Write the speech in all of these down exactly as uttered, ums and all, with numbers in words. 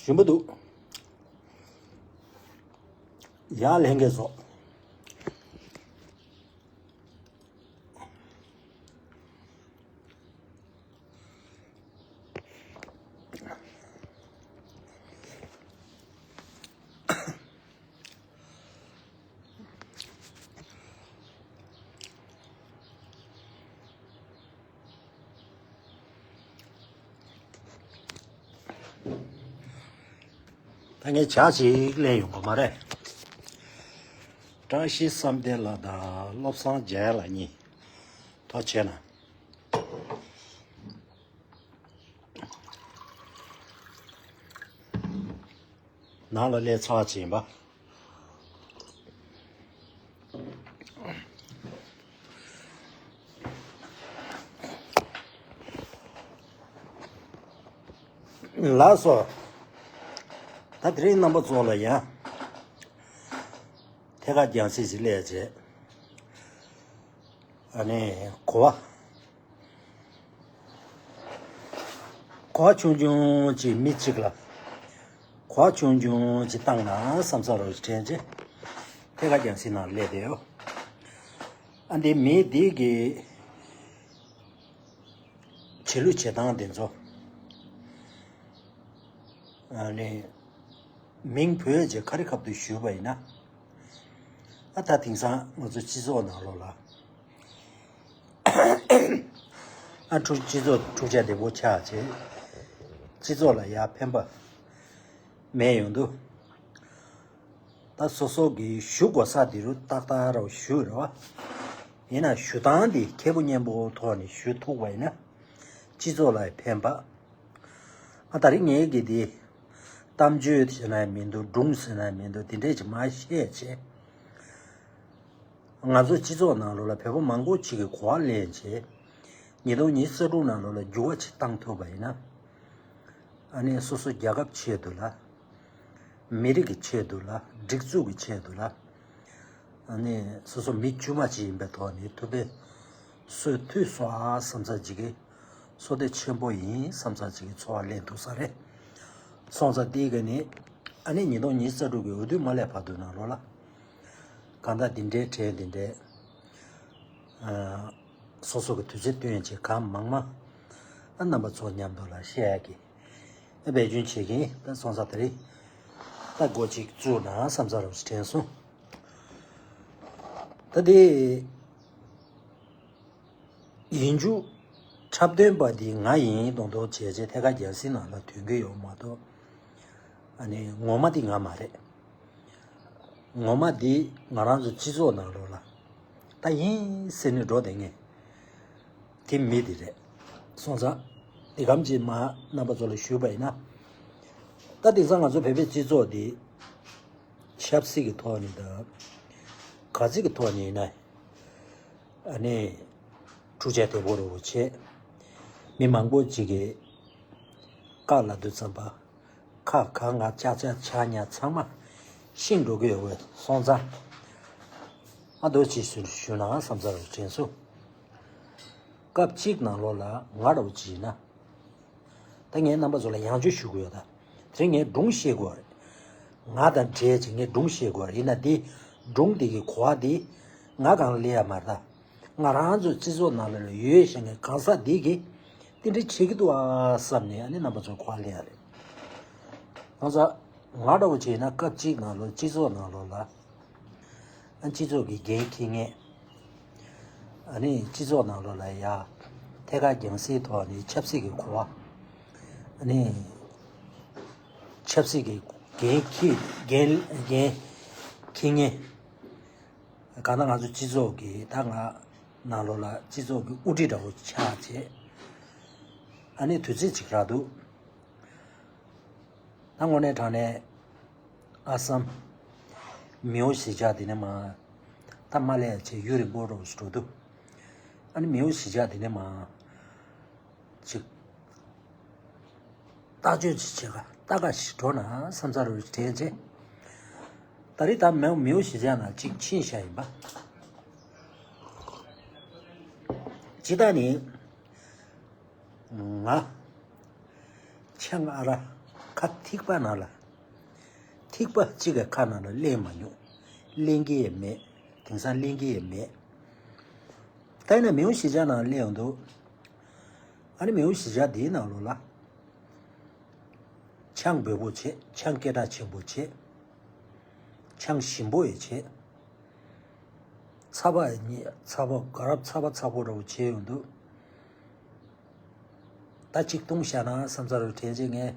ཞུམ་པ་འདུག་ཡར་ལེན་མཁན་ཚོ། ད་ངས་ཇ་ཅིག་ལེན་ཡོང་གི་མ་རེད། བཀྲ་ཤིས་བསམ་གཏན་ལགས་དང་བློ་བཟང་རྒྱལ་ལགས་གཉིས་ཐུགས་རྗེ་གནང་། ནང་ལ་སླེབས་ཚར་ཕྱིན་པ། ལགས་སོ། ད་དེ་རིང་རྣམ་པ་ཚོ་ལ་ཡང་ཐད་ཀར་རྒྱང་སྲིང་ཞིག་སླེབས་བྱས། ཨ་ནི་གོ་བ། གོ་བ་ཆུང་ཆུང་ཅིག་མི་གཅིག་ལ་གོ་བ་ཆུང་ཆུང་ཅིག་བཏང་ན་བསམ་ས་རོགས་དྲན་ཅིག་ཐད་ཀར་རྒྱང་སྲིང་ནང་སླེབས་བསྡད་ཡོད། ཨ་འདི་མི་འདི་གི་བྱེད་ལུགས་བྱེད་སྟངས་དེ་ཚོ། ཨ་ནི་མིང་བོད་ཅེས་ག་རེ་ཁབ་ཏུ་ཞུས་པ་ཡིན་ན། ཨ་ད་དེང་སང་ང་ཚོ་སྤྱི་ཚོགས་ནང་ལོགས་ལ། ཨ་འཁྲུག་སྤྱི་ཚོགས་འཁྲུག་ཆ་དེ་པོ་ཆགས་བྱས། སྤྱི་ཚོགས་ལ་ཡ་ཕན་པ་མེད་ཡོང་དུས། ད་སོ་སོ་གི་ཞུ་དགོས་ས་དེ་རུ་ཏག་ཏག་རུ་ཞུ་རེད་བ། ཡིན་ན་ཞུ་སྟངས་དེ་མཁས་པོ་སྙན་པོ་ཐོག་ནས་ཞུ་ཐུབ་པ་ཡིན་ན། སྤྱི་ཚོགས་ལ་ཕན་པ། ཨ་ད་རིང་ངས་གི་དེ་གཏམ་བརྗོད་ཟེར་ན་མི་འདུག་སྒྲུང་ཟེར་ན་མི་འདུག་དེ་འདྲས་ཀྱི་མ་བཤད་བྱས། ང་ཚོ་སྤྱི་ཚོགས་ནང་ལོགས་ལ་བོད་པ་མང་པོ་ཅིག་གིས་གོ་བ་ལེན་བྱས། ཉིས་སྟོང་ཉི་ཤུ་རྩ་དྲུག་ནང་ལོགས་ལ་འགྱུར་བ་ཅིག་བཏང་ཐུབ་པ་ཡིན་ན། ཨ་ནི་སོ་སོ་རྒྱལ་ཁབ་ཆེད་དུ་ལ། མི་རིགས་ཀྱི་ཆེད་དུ་ལ། སྒྲིག་འཛུགས་ཀྱི་ཆེད་དུ་ལ། ཨ་ནི་སོ་སོ་མི་དཀྱུས་མ་ཅིག་ཡིན་པའི་ཐོག་ནས་ཐུགས་ཕན་གསོས་ཐུབ་སོང་ཨ་བསམ་ས་ཅིག་གི་བསོད་བདེ་ཆེན་པོ་ཡིན་བསམ་ས་ཅིག་གི་ཚོར་བ་ལེན་ཐུབ་ས་རེད། སོང་ཙང་དེའི་ག་ནི་ཨ་ནི་ཉིས་སྟོང་ཉི་ཤུ་རྩ་དྲུག་གི་འོས་བསྡུ་མ་སླེབས་བར་དུ་ནང་ལོགས་ལ། གང་ལྟར་འདི་འདྲའི་གྲས་འདི་འདྲའི། ཨ། སོ་སོ་གི་དུས་ཚོད་བཏོན་བྱས་གང་མང་མང་། ཨ་རྣམ་པ་ཚོ་མཉམ་དུ་ལ་བཤད་ཡག་གི། ཨ་འབད་བརྩོན་བྱེད་ཀྱིན་ད་སོང་ཙང་ད་རེས། ད་འགོ་གཅིག་བཙུགས་ན་བསམ་ས་རུ་དྲན་སོང་། ད་དེ། ཡིན་རྒྱུ། འཁྲབ་སྟོན་པ་འདི་ང་ཡིན་མདོག་མདོག་བྱས་བྱས་ཐད་ཀར་རྒྱང་སྲིང་ནང་ལ་ཐོན་གྱི་ཡོད་མ་གཏོགས། ཨ་ནི་ངོ་མ་འདི་ང་མ་རེད། ངོ་མ་འདི་ང་རང་ཚོ་སྤྱི་ཚོགས་ནང་ལོགས་ལ། ད་ཡིན་ཟེར་ནས་འགྲོ་བསྡད་མཁན། དེ་མི་འདི་རེད། སོང་ཙང་། འདི་གམ་གྱིས་མ་རྣམ་པ་ཚོ་ལ་ཞུས་པ་ཡིན་ན། ད་དེང་སང་ང་ཚོ་བོད་པའི་སྤྱི་ཚོགས་འདི། ཆབ་སྲིད་ཀྱི་ཐོག་ནས་དང་། ག་ཚོད་ཀྱི་ཐོག་ནས་ཡིན་ན། ཨ་ནི། འཁྲུག་ཆ་དོད་པོ་རུ་བྱས། མི་མང་པོ་ཅིག་གིས་བཀའ་སློབ་དུས་ཙམ་པ། ཁ་གང་ང་ཅག་ཅག་ཆག་ཉག་ཚང་མ་ཤིང་འགྲོ་གི་ཡོད་པའི་སོང་ཙང་། ཨ་མདོ་ཅིག་ཞུ་ཞུ་ན་བསམ་ཚར་བའི་དྲན་སོང་། སྐབས་གཅིག་ནང་ལོགས་ལ་ང་རུ་བྱས་ན། ད་ངས་རྣམ་པ་ཚོ་ལ་ཡང་བསྐྱར་ཞུ་དགོས་ཡོད་ད། དེ་རིང་ངས་སྒྲུང་བཤད་དགོས་རེད། ང་དང་འབྲེལ་བྱས་ངས་སྒྲུང་བཤད་དགོས་རེད་ཡིན་ན་འདི་སྒྲུང་འདི་གི་གོ་བ་འདི་ང་གང་ལ་ལེན་ཡ་མ་རེད་ད། ང་རང་ཚོའི་སྤྱི་ཚོགས་ནང་ལ་ཡོད་བཞིན་གྱི་གང་ཟག་འདི་གིས་དེ་འདྲ་བྱེད་ཀྱི་འདུག་ཨ་བསམ་ནས་ཨ་ནི་རྣམ་པ་ཚོར་གོ་བ་ལེན་ཡ་རེད། ང་ཚོ་ང་འདྲ་བོ་བྱས་ན་སྐབས་གཅིག་ནང་ལོགས་སྤྱི་ཚོགས་ནང་ལོགས་ལ། ཨ་སྤྱི་ཚོགས་ཀྱི་འགན་འཁྱེར་མཁན། ཨ་ནི་སྤྱི་ཚོགས་ནང་ལོགས་ལ་ཡ། ཐད་ཀར་རྒྱང་སྲིང་ཐོག་ནས་ཆབ་སྲིད་ཀྱི་གོ་བ། ཨ་ནི། ཆབ་སྲིད་ཀྱི་འགན་འཁྱེར་འགན་འགན་འཁྱེར་མཁན། གང་ལྟར་ང་ཚོ་སྤྱི་ཚོགས་ཀྱི་ད་ང་ནང་ལོགས་ལ་སྤྱི་ཚོགས་ཀྱི་དབུ་ཁྲིད་འདྲ་བོ་ཆགས་བྱས། ཨ་ནི་དུས་ཚོད་ཅིག་རག་འདུག་ད་དངོས་གནས་དྲང་གནས་ཨ་བསམ། མེའོ་གཞིས་ཆགས་འདི་ནས་མར་ད་མར་སླེབས་བྱས་ཡུན་རིང་པོ་རུ་འགྲོ་འདུག་ཨ་ནི་མེའོ་གཞིས་ཆགས་འདི་ནས་མར་ཅིག་ལྟ་སྤྱོད་ཅིག་བྱེད་ག་ལྟ་ག་ཞིག་འགྲོ་ན་བསམ་ཚར་རུ་དྲན་བྱས། ད་རེས་ད་མེའོ་མེའོ་གཞིས་ཆགས་ནང་ཅིག་ཕྱིན་བཞག་ཡིན་པ། ཇི་ལྟར་ནི། ང་། ཆང་ཨ་ར། ཁ་ཐིགས་པ་ནང་ལ། ཐིགས་པ་གཅིག་གི་ཁ་ནང་ལ་གླན་མ་མྱོང་། གླན་གྱི་ཡང་མེད། དེང་སང་གླན་གྱི་ཡང་མེད། ད་ཡིན་ན་མེའུ་ཞི་བྱ་ནང་གླན་ཡོང་འདུག་ཨ་ནི་མེའུ་ཞི་བྱ་དེའི་ནང་ལོགས་ལ། ཆང་འབོལ་པོ་བྱེད། ཆང་སྐད་གྲགས་ཆེན་པོ་བྱེད། ཆང་ཞིམ་པོ་ཡང་བྱེད། ཚ་བ་ཡང་ཚ་བ་ག་རབ་ཚ་བ་ཚ་པོ་འདྲ་པོ་བྱེད་ཡོང་འདུག་ད་གཅིག་བཏུང་བཞག་ན་བསམ་ཚར་བའི་དྲན་རྗེས་ངས་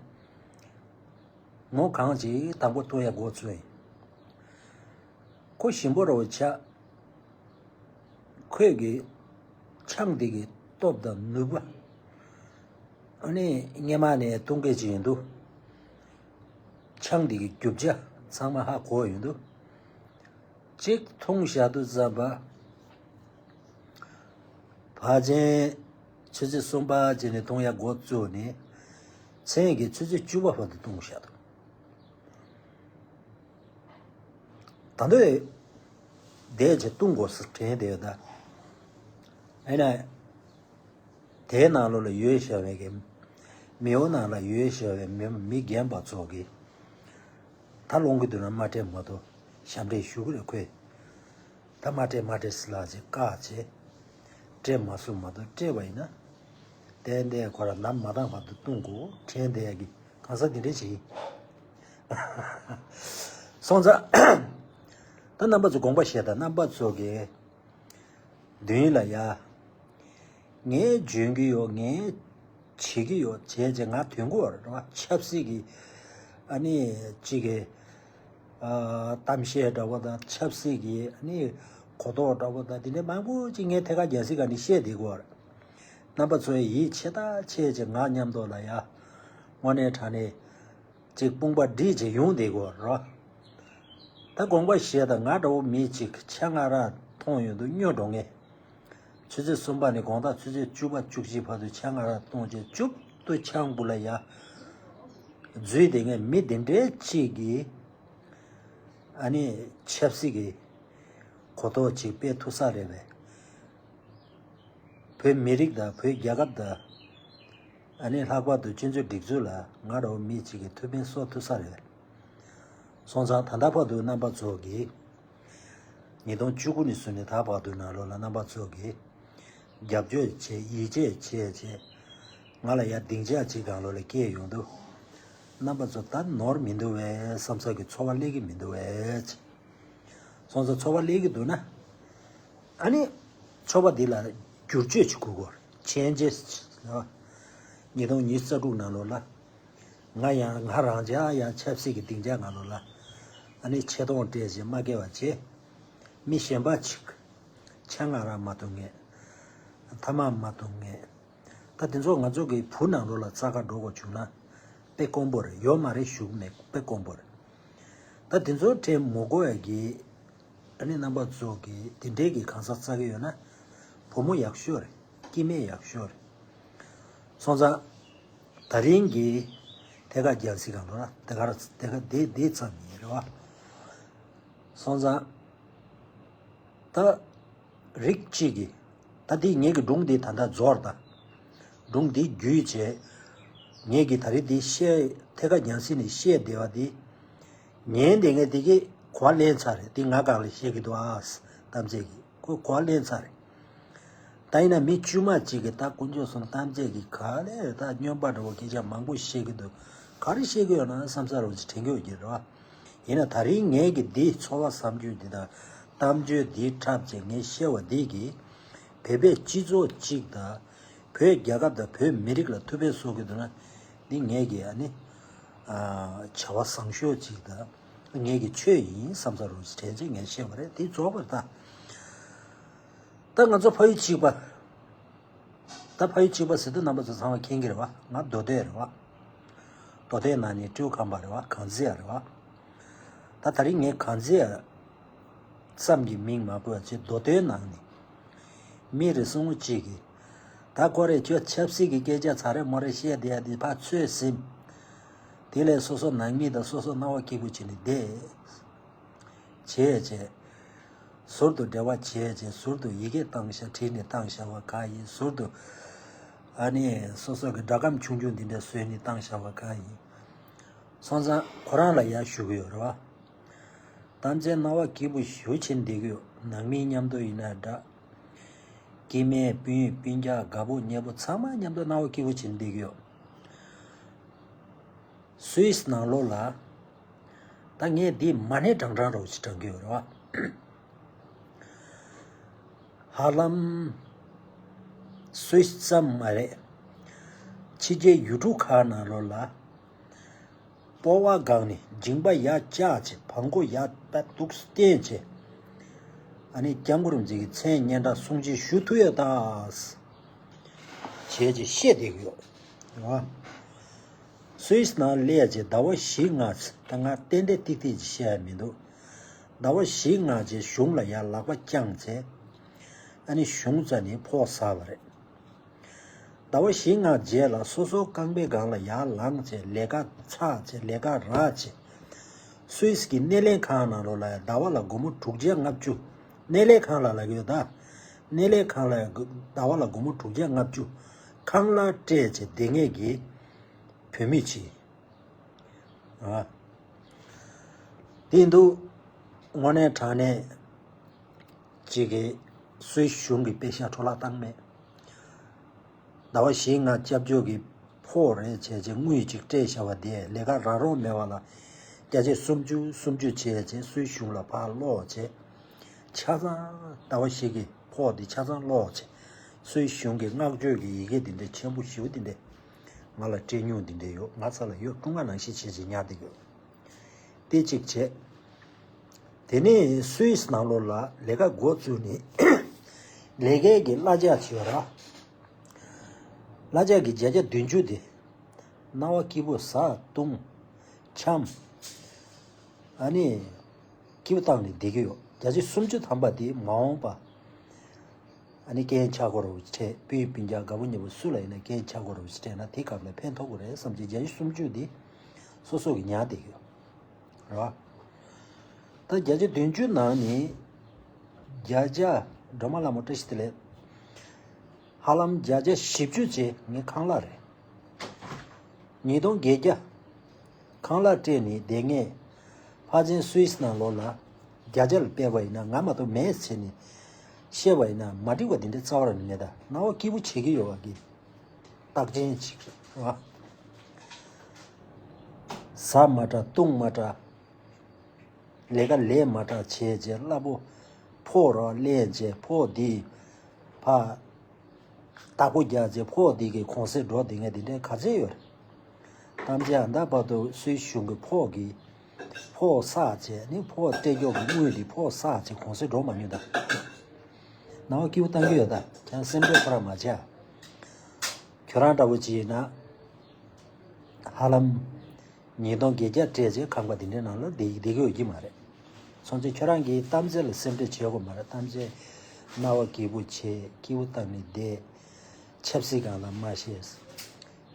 མོ་གང་ཅིག་དང་པོ་བཏུང་ཡ་འགོ་བཙུགས་ཡིན། ཁོ་ཞིམ་པོ་ར་བ་ཆགས། ཁོས་ཀྱི་ཆང་འདི་གི་སྟོབས་དང་ནུས་པ། ཨ་ནི་སྔས་མ་ནས་བཏུང་མཁན་ཅིག་ཡིན་འདུག་ཆང་འདི་གི་རྒྱུ་ཆ་ཚང་མ་ཧ་གོ་ཡོང་འདུག་གཅིག་འཐུང་བཞག་དུས་ཙམ་པ། ཕལ་ཆེར་ཆུ་ཚོད་གསུམ་པ་བྱས་ནས་འཐུང་ཡ་འགོ་བཙུགས་ནས། མཚན་གྱི་ཆུ་ཚོད་བཅུ་པ་བར་དུ་འཐུང་བཞག་འདུག་ད་འདོད་བསྡད་ཅེས་བཏུང་དགོས་སུ་དྲན་བསྡད་ཡོད་ད། ཨེ་ན། དེའི་ནང་ལོགས་ལ་ཡོད་བཞག་པའི་གི། མེའུ་ནང་ལ་ཡོད་བཞག་པའི་མི་མི་རྒན་པ་ཚོ་གིས། ད་སློང་གི་འདུག་ན་མ་སྤྲད་མ་གཏོགས་ཞབས་འདྲེན་ཞུ་གི་རེད་ཁོས། ད་མ་སྤྲད་མ་སྤྲད་ཟེར་ལབ་བྱས་བཀག་བྱས། སྤྲད་མ་སོང་མ་གཏོགས་སྤྲད་པ་ཡིན་ན། ཏན་ཏན་ཁོ་རང་ནམ་མ་བཏང་བར་དུ་བཏུང་དགོས་དྲན་བསྡད་ཡ་གི་གང་ཟག་འདི་འདྲས་ཅིག་ཡིན། སོང་ཙང་། ད་རྣམ་པ་ཚོ་དགོངས་པ་བཞེས་དང་རྣམ་པ་ཚོ་གི་མདུན་ལ་ཡ། ངས་འཇོན་གི་ཡོད། ངས་བྱེད་ཀྱི་ཡོད་བྱས་བྱས་ང་དོན་གོ་བར་རེད་བ། ཆབ་སྲིད་ཀྱི་ཨ་ནི་གཅིག་གི་ཨ་གཏམ་བཤད་འདྲ་བོ་དང་ཆབ་སྲིད་ཀྱི་ཨ་ནི་གོ་རྟོགས་འདྲ་བོ་དང་དེ་འདྲ་མང་པོ་ཅིག་ངས་ཐད་ཀར་རྒྱལ་སྲིད་སྒང་ནས་བཤད་བསྡད་གོ་བར། རྣམ་པ་ཚོས་ཡིད་ཆེས་ད་ཆེས་བྱས་ང་མཉམ་དུ་ལ་ཡ། དངོས་གནས་དྲང་གནས། ཅིག་དཔུང་པ་སྒྲིལ་བྱས་ཡོང་བསྡད་དགོས་རོ། ད་དགོངས་པ་བཞེས་དང་ང་འདྲ་བོ་མི་ཅིག་ཆང་ང་ར་འཐུང་ཡོང་དུས་སྨྱོ་འགྲོ་ངེས། ཆུ་ཚོད་གསུམ་པ་ནས་དགོང་དག་ཆུ་ཚོད་བཅུ་པ་བཅུ་གཅིག་བར་དུ་ཆང་ང་ར་འཐུང་བྱས་མཇུག་ཏུ་ཆང་བུ་ལ་ཡ། འཛུལ་བསྡད་མཁན་མི་དེ་འདྲའི་ཅིག་གིས། ཨ་ནི་ཆབ་སྲིད་ཀྱི་གོ་རྟོགས་ཅིག་སྤེལ་ཐུབ་ས་རེད་པས། བོད་མི་རིགས་དང་བོད་རྒྱལ་ཁབ་དང་། ཨ་ནི་ལྷག་པར་དུ་སྤྱི་ཚོགས་སྒྲིག་འཛུགས་ལ་ང་འདྲ་བོ་མི་གཅིག་གིས་ཐུགས་ཕན་གསོ་ཐུབ་ས་རེད། སོང་ཙང་ད་ལྟ་བར་དུ་རྣམ་པ་ཚོ་གིས། ཉིས་སྟོང་བཅུ་དགུ་ནས་བཟུང་ནས་ད་བར་དུ་ནང་ལོགས་ལ་རྣམ་པ་ཚོ་གིས། རྒྱབ་སྐྱོར་བྱས་ཡིད་ཆེས་བྱས་བྱས། ང་ལ་ཡ་སྡིངས་ཆ་གཅིག་སྒང་ལོགས་ལ་སྐྱེལ་ཡོང་དུས། རྣམ་པ་ཚོ་ད་ནོར་མི་འདུག་བས་བསམ་ས་གི་ཚོར་བ་སླེབས་ཀྱི་མི་འདུག་བས། སོང་ཙང་ཚོར་བ་སླེབས་ཀྱི་འདུག་ན། ཨ་ནི། ཚོར་བ་འདི་ལ་བསྒྱུར་བཅོས་ཅིག་དགོས་ཀྱི་ཡོད་རེད། ཆེན་ཇེས་ཟེར་བ། ཉིས་སྟོང་ཉི་ཤུ་རྩ་དྲུག་ནང་ལོགས་ལ། ང་ཡང་ང་རང་ཅག་ཡང་ཆབ་སྲིད་ཀྱི་སྡིངས་ཆ་ནང་ལོགས་ལ། ཨ་ནི་ཆེ་མཐོང་སྤྲད་བྱས་མ་སྐྱེ་བ་བྱས། མི་གཞན་པ་ཅིག་ཆང་ང་ར་མ་འཐུང་མཁན། ཐ་མག་མ་འཐུང་མཁན། ད་དེ་ཚོ་ང་ཚོ་གི་བུ་ནང་ལོགས་ལ་རྩ་ཁ་འགྲོ་དགོས་བྱུང་ན། དཔེ་དཀོན་པོ་རེད། ཡོད་མ་རེད་ཞུ་གི་མེད། དཔེ་དཀོན་པོ་རེད། ད་དེ་ཚོ་དྲན་མ་དགོས་ཡ་གི། ཨ་ནི་རྣམ་པ་ཚོ་གིས་དེ་འདྲའི་གི་གང་ཟག་བཙལ་གི་ཡོད་ན། བུ་མོ་ཡག་ཤོས་རེད། སྐྱེ་དམན་ཡག་ཤོས་རེད། སོང་ཙང་། ད་རིང་གི་ཐད་ཀར་རྒྱལ་སྲིད་སྒང་ལ་ཐད་ཀར་ཐད་ཀར་དེ་དེ་ཙམ་ཡིན་རེད་བ། སོང་ཙང་། ད། རིགས་གཅིག་གིས། ད་དེ་ངེད་ཀྱི་སྒྲུང་དེ་ད་ལྟ་རྫོགས་དང་། སྒྲུང་དེ་བརྒྱུད་བྱས། ངེད་ཀྱིས་ད་རེས་དེ་བཤད་ཐད་ཀར་རྒྱང་སྲིང་ནས་བཤད་བསྡད་པ་དེ། ཉན་བསྡད་མཁན་དེ་གས་གོ་བ་ལེན་ཚར་རེད། དེ་ང་སྒང་ལ་བཤད་ཀྱི་འདུག་ཨ། གཏམ་བྱེད་ཀྱིས་ཁོས་གོ་བ་ལེན་ཚར་རེད། ད་ཡིན་ན་མི་དཀྱུས་མ་གཅིག་གིས་ད་དཀོན་མཆོག་གསུམ་གཏམ་བྱེད་ཀྱིས་ག་ལེར་ད་སྨྱོན་པ་འདྲ་བོ་སྐད་ཆ་མང་པོ་བཤད་ཀྱི་འདུག་ག་རེ་བཤད་ཀྱི་ཡོད་ན་བསམ་ས་རུ་དྲན་གྱི་ཡོད་ཀྱི་རེད་བ། ཡིན་ན་ད་རིང་ངས་ཀྱི་འདི་ཚོར་བ་བསམ་རྒྱུ་འདི་དང་གཏམ་བརྗོད་འདི་འཁྲབ་བྱས་ངས་བཤད་པ་འདི་གིས་བོད་པའི་སྤྱི་ཚོགས་གཅིག་དང་བོད་རྒྱལ་ཁབ་དང་བོད་མི་རིགས་ལ་ཐུགས་ཕན་གསོ་གི་འདུག་ན། འདི་ངས་ཀྱི་ཨ་ནི་ཨ་བྱ་བ་བཟང་ཤོས་གཅིག་དང་ངས་ཀྱི་ཆོས་ཡིན་བསམ་ས་རུ་དྲན་ཅིག་ངས་བཤད་པ་རེད། འདི་རྫོགས་པ་རེད་ད། ད་ང་ཚོ་ཕ་ཡུལ་གཅིག་པ། ད་ཕ་ཡུལ་གཅིག་པ་ཟེར་དུས་རྣམ་པ་ཚོ་ཚང་མ་མཁྱེན་གྱི་རེད་བ། ང་མདོ་སྟོད་རེད་བ། མདོ་སྟོད་ནང་ནས་སྤྲེའུ་ཁམས་པ་རེད་བ། གངས་རྫི་ཡ་རེད་བ། ད་ད་རིང་ངས་གངས་རྫི་ཡ་ཙམ་གྱི་མིང་མ་བོས་བྱས་མདོ་སྟོད་ནང་ནས་མི་རེ་ཟུང་གཅིག་གིས་ད་ཁོ་རེ་ཁྱོད་ཆབ་སྲིད་ཀྱི་སྐད་ཆ་ཚ་རེ་མོ་རེ་བཤད་བསྡད་ཡ་དེ་ཕར་ཚོས་ཟིན། དེ་ལས་སོ་སོ་ནང་མི་དང་སོ་སོ་སྣང་བ་སྐྱིད་པོ་བྱས་ནས་བསྡད། བྱས་བྱས། ཟུར་དུ་འབྲེལ་བ་བྱས་བྱས་ཟུར་དུ་ཡི་གེ་བཏང་བཞག་བྲིས་ནས་བཏང་བཞག་པ་གང་ཡིན། ཟུར་དུ་ཨ་ནི་སོ་སོ་གི་སྒྲ་སྒམ་ཆུང་ཆུང་འདི་འདྲ་བཟོས་ནས་བཏང་བཞག་པ་གང་ཡིན། སོང་ཙང་ཁོ་རང་ལ་ཡར་ཞུ་གི་ཡོད་རེད་བ། གཏམ་ཚེ་སྣང་བ་སྐྱིད་པོ་ཞེ་པོ་བྱེད་བསྡད་ཀྱི་ཡོད། ནང་མི་མཉམ་དུ་ཡིན་ན་འདྲ། སྐྱེ་དམན་སྤུན་སྤུན་ཀྱག་དགའ་པོ་ཉེ་པོ་ཚང་མ་མཉམ་དུ་སྣང་བ་སྐྱིད་པོ་བྱེད་བསྡད་ཀྱི་ཡོད། སུད་སི་ནང་ལོགས་ལ། ད་ངས་འདི་མ་ཎི་བགྲང་བགྲང་རོགས་ཞེས་བགྲང་གི་ཡོད་རེད་བ། ཧ་ལམ་སུད་སི་ཙམ་མ་རེད། ཕྱི་རྒྱལ་ཡུལ་གྲུ་ཁག་ནང་ལོགས་ལ། སྤོ་བོ་སྒང་ནས་མཇིང་པ་ཡར་བཅག་བྱས། བྲང་ཁོག་ཡར་ད་འདུག་བསྟན་བྱས། ཨ་ནི་སྐྱབས་མགོན་རིན་པོ་ཆེ་གི་མཚན་སྙན་གྲགས་སྲུང་བརྩི་ཞུ་ཐུབ་ཡོད་ད། བྱས་བྱས་བཤད་བསྡད་ཀྱི་ཡོད། རེད་བ། སུད་སི་ནང་སླེབས་བྱས་ཟླ་བ་བཞི་ལྔ་ཙམ། ད་ང་ཏན་ཏན་ཏིག་ཏིག་ཅིག་བཤད་ཡ་མི་འདུག་ཟླ་བ་བཞི་ལྔ་རྗེས་གཞུང་ལ་ཡར་ལག་པ་བརྐྱངས་བྱས། ཨ་ནི་གཞུང་རྩ་ནས་ཕོགས་ཟ་བ་རེད། ཟླ་བ་བཞི་ལྔ་རྗེས་ལ་སོ་སོ་རྐང་པའི་སྒང་ལ་ཡར་ལངས་བྱས། ལས་ཀ་ཚར་བྱས། ལས་ཀ་རག་བྱས། སུད་སི་གི་སྣེ་ལེན་ཁང་ནང་ལོགས་ལ་ཟླ་བ་ལ་སྒོར་མོ་དྲུག་བརྒྱ་ལྔ་བཅུ། སྣེ་ལེན་ཁང་ལ་ལབ་ཀྱི་ཡོད་ད། སྣེ་ལེན་ཁང་ལ་ཟླ་བ་ལ་སྒོར་མོ་དྲུག་བརྒྱ་ལྔ་བཅུ་ཁང་གླ་སྤྲད་བྱས་བསྡད་མཁན་གྱི་བུད་མེད་ཅིག་ཨ། དེ་འདུག་དངོས་གནས་དྲང་གནས་ཅིག་གིས་སུད་སི་གཞུང་གི་པེ་ཤག་འཕྲོ་བརླག་བཏང་མེད། ཟླ་བ་བཞི་ལྔ་སྐྱབས་བཅོལ་གྱི་ཕོགས་རེད་བྱས་བྱས་དངུལ་ཅིག་སྤྲད་བཞག་པ་དེ་ལས་ཀ་རག་རོགས་མེད་པ་ལ་བརྒྱ་ཆ་སུམ་ཅུ་སུམ་ཅུ་བྱས་བྱས་སུད་སི་གཞུང་ལ་ཕར་སློག་བྱས། ཆ་ཚང་ཟླ་བ་བཞི་གི་ཕོགས་དེ་ཆ་ཚང་སློག་བྱས། སུད་སི་གཞུང་གི་བསྔགས་བརྗོད་ཀྱི་ཡི་གེ་འདི་འདྲ་ཆེན་པོ་ཞེ་པོ་འདི་འདྲ་ང་ལ་སྤྲད་མྱོང་འདི་འདྲ་ཡོད། ང་རྩ་ལ་ཡོད། ཀྲུང་ག་ནང་བཞིན་བྱས་བྱས་ཉར་བསྡད་ཡོད། དེ་གཅིག་བྱས། དེ་ནས་སུད་སི་ནང་ལོགས་ལ་ལས་ཀ་འགོ་བཙུགས་ནས་ལས་ཀའི་གི་གླ་ཆ་བྱས་ར། གླ་ཆ་གི་བརྒྱ་ཆ་བདུན་ཅུ་དེ་སྣང་བ་སྐྱིད་པོ་ཟ་བཏུང་འཆམ། ཨ་ནི་སྐྱིད་པོ་བཏང་ནས་བསྡད་ཀྱི་ཡོད། བརྒྱ་ཆ་སུམ་ཅུ་ཐམ་པ་དེ་མ་འོངས་པ། ཨ་ནི་རྐྱེན་ཆག་སྒོ་རུ་འཕྲད། སྤུན་སྤུན་ཀྱག་དགའ་པོ་ཉེ་པོ་སུ་ལ་ཡིན་ན་རྐྱེན་ཆག་སྒོ་རུ་འཕྲད་ན་དེ་སྐབས་ལ་ཕན་ཐོགས་ཀྱི་རེད་བསམ་གྱི། བརྒྱ་ཆ་སུམ་ཅུ་འདི་སོ་སོ་གི་ཉར་བསྡད་ཀྱི་ཡོད་རེད་བ། ད་བརྒྱ་ཆ་བདུན་ཅུ་ནང་ནས་བརྒྱ་ཆ་སྒྲོལ་མ་ལྷ་མོ་བཀྲ་ཤིས་བདེ་ལེགས། ཧ་ལམ་བརྒྱ་ཆ་བཞི་བཅུ་ཅིག་ངའི་ཁང་གླ་རེད། ཉིས་སྟོང་བརྒྱད་བརྒྱ། ཁང་གླ་སྤྲད་ནས་བསྡད་མཁན། ཕལ་ཆེར་སུད་སི་ནང་ལོགས་ལ་བརྒྱ་ཆ་ལ་སྤྲད་པ་ཡིན་ན། ང་མ་གཏོགས་མེད་ཟེར་ནས་བཤད་པ་ཡིན་ན་མ་འགྲིག་པ་འདི་འདྲ་རྩ་བ་རང་ནས་མེད། ད་སྣང་བ་སྐྱིད་པོ་བྱེད་ཀྱི་ཡོད་པ་གི་རྟགས་མཚན་ཅིག་རེད་བ། ཟ་མ་དྲག་བཏུང་མ་དྲག་ལས་ཀ་ལས་མ་དྲག་བྱས་རྗེས་གླ་ཕོགས་ཕོགས་རོགས་ལེན་བྱས། ཕོགས་འདི་ཕར་བདག་པོ་རྒྱག་རྗེས་ཕོགས་འདི་གི་གོང་ཚད་འགྲོ་བསྡད་མཁན་འདི་འདྲའི་ག་ཚད་ཡོད་རེད། གཏམ་བྱས་ཨ། ད་བར་དུ་སུད་སི་གཞུང་གི་ཕོགས་ཀྱི་ཕོགས་བསགས་བྱས་ནི། ཕོགས་སྤྲད་རྒྱུ་གི་དངུལ་འདི་ཕོགས་བསགས་བྱས་གོང་ཚད་འགྲོ་མ་མྱོང་ད། སྣང་བ་སྐྱིད་པོ་བཏང་གི་ཡོད་ད། ཁྱེད་རང་སེམས་ཁྲལ་ཁོ་རང་མ་བྱེད་ཨ། ཁྱོད་རང་འདྲ་པོ་ཅིག་ཡིན་ན་ཧ་ལམ་ཉིས་སྟོང་བརྒྱད་བརྒྱ་སྤྲད་བྱས་ཁང་པ་འདི་འདྲའི་ནང་ལ་བསྡད་བསྡད་ཀྱི་ཡོད་ཀྱི་མ་རེད། སོང་ཙང་ཁྱོད་རང་གིས་གཏམ་ཚེ་ལ་སེམས་ཁྲལ་བྱེད་དགོས་མ་རེད། གཏམ་ཚེ་སྣང་བ་སྐྱིད་པོ་བྱེད། སྐྱིད་པོ་བཏང་ནས་བསྡད། ཆབ་སྲིད་སྒང་ལ་མ་བཤད།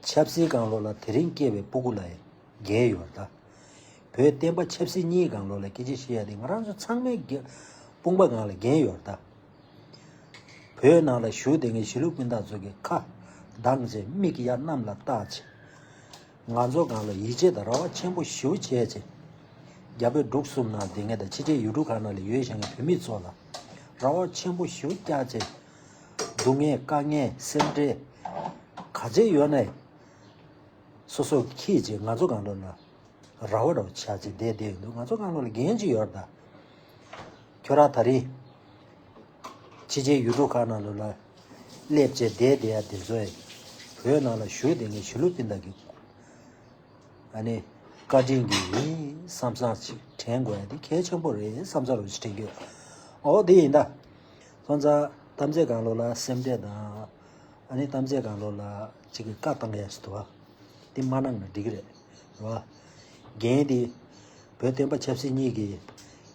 ཆབ་སྲིད་སྒང་ལོགས་ལ་དེ་རིང་སྐྱེས་པའི་སྤུ་གུ་ལ་འགན་ཡོད་ད། བོད་བསྟན་པ་ཆབ་སྲིད་གཉིས་སྒང་ལོགས་ལ་སྐད་ཆ་བཤད་ཡ་དེ་ང་རང་ཚོ་ཚང་མའི་དགེ་དཔུང་པ་སྒང་ལ་འགན་ཡོད་ད། བོད་ནང་ལ་བཞུགས་བསྡད་མཁན་གཞིས་ལུས་སྤུན་ཟླ་ཚོ་གི་ཁ་གདངས་བྱས། མིག་ཡར་གནམ་ལ་བལྟ་བྱས། ང་ཚོ་སྒང་ལ་ཡིད་ཆེས་དང་རེ་བ་ཆེན་པོ་ཞེ་པོ་བྱས་བྱས། རྒྱ་བོད་འབྲུག་གསུམ་ནང་བསྡད་མཁན་དང་ཕྱི་རྒྱལ་ཡུལ་གྲུ་ཁག་ནང་ལ་ཡོད་བཞག་མཁན་བོད་མི་ཚོ་ལ་རེ་བ་ཆེན་པོ་ཞེ་པོ་བརྒྱབ་བྱས། སྡུག་བསྔལ་དཀའ་ངལ་སེམས་ཁྲལ་ག་ཚད་ཡོད་ནའི་སོ་སོ་འཁྱེར་བྱས་ང་ཚོ་སྒང་ལོགས་ལ་ར་བ་ར་བ་ཆགས་བྱས་བསྡད་བསྡད་ཡོད་འདུག་ང་ཚོ་སྒང་ལོགས་ལ་འགན་ཅིག་ཡོད་རེད་ད། ཁྱོད་རང་ད་རེས་ཕྱི་རྒྱལ་ཡུལ་གྲུ་ཁག་ནང་ལོགས་ལ་སླེབས་བྱས་བསྡད་བསྡད་ཡ་དེ་ཚོ་ཡིས་བོད་ནང་ལ་བཞུགས་བསྡད་མཁན་གཞིས་ལུས་སྤུན་ཟླ་གི་ཨ་ནི་བཀའ་དྲིན་གྱིས་ཡིན་བསམ་བསམ་ཅིག་དྲན་དགོས་ཡ་དེ་གལ་ཆེན་པོ་རེད་བསམ་བསམ་རུ་ཞིག་དྲན་གྱི་ཡོད། ཨོ་དེ་ཡིན་ད། སོང་ཙང་གཏམ་ཚེ་སྒང་ལོགས་ལ་སེམས་ཁྲལ་དང་། ཨ་ནི་གཏམ་ཚེ་སྒང་ལོགས་ལ་ཅིག་གི་བཀའ་བཏང་ཡ་ཞིག་འདུག་བ། དེ་མ་གནང་ན་འགྲིག་གི་རེད། རེད་བ། འགན་དེ་བོད་བསྟན་པ་ཆབ་སྲིད་གཉིས་ཀྱི་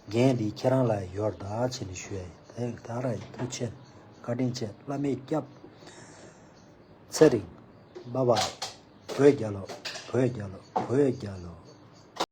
འགན་དེ་ཁྱེད་རང་ལ་ཡོད་རེད་ད་བྱས་ནས་ཞུ་ཡ་ཡིན། དེ་ད་རང་ཐུགས་རྗེ་ཆེ། བཀའ་དྲིན་ཆེ། བླ་མས་སྐྱབས། ཚེ་རིང་། བྷ་བྷ། བོད་རྒྱལ་ལོ། བོད་རྒྱལ་ལོ། བོད་རྒྱལ་ལོ།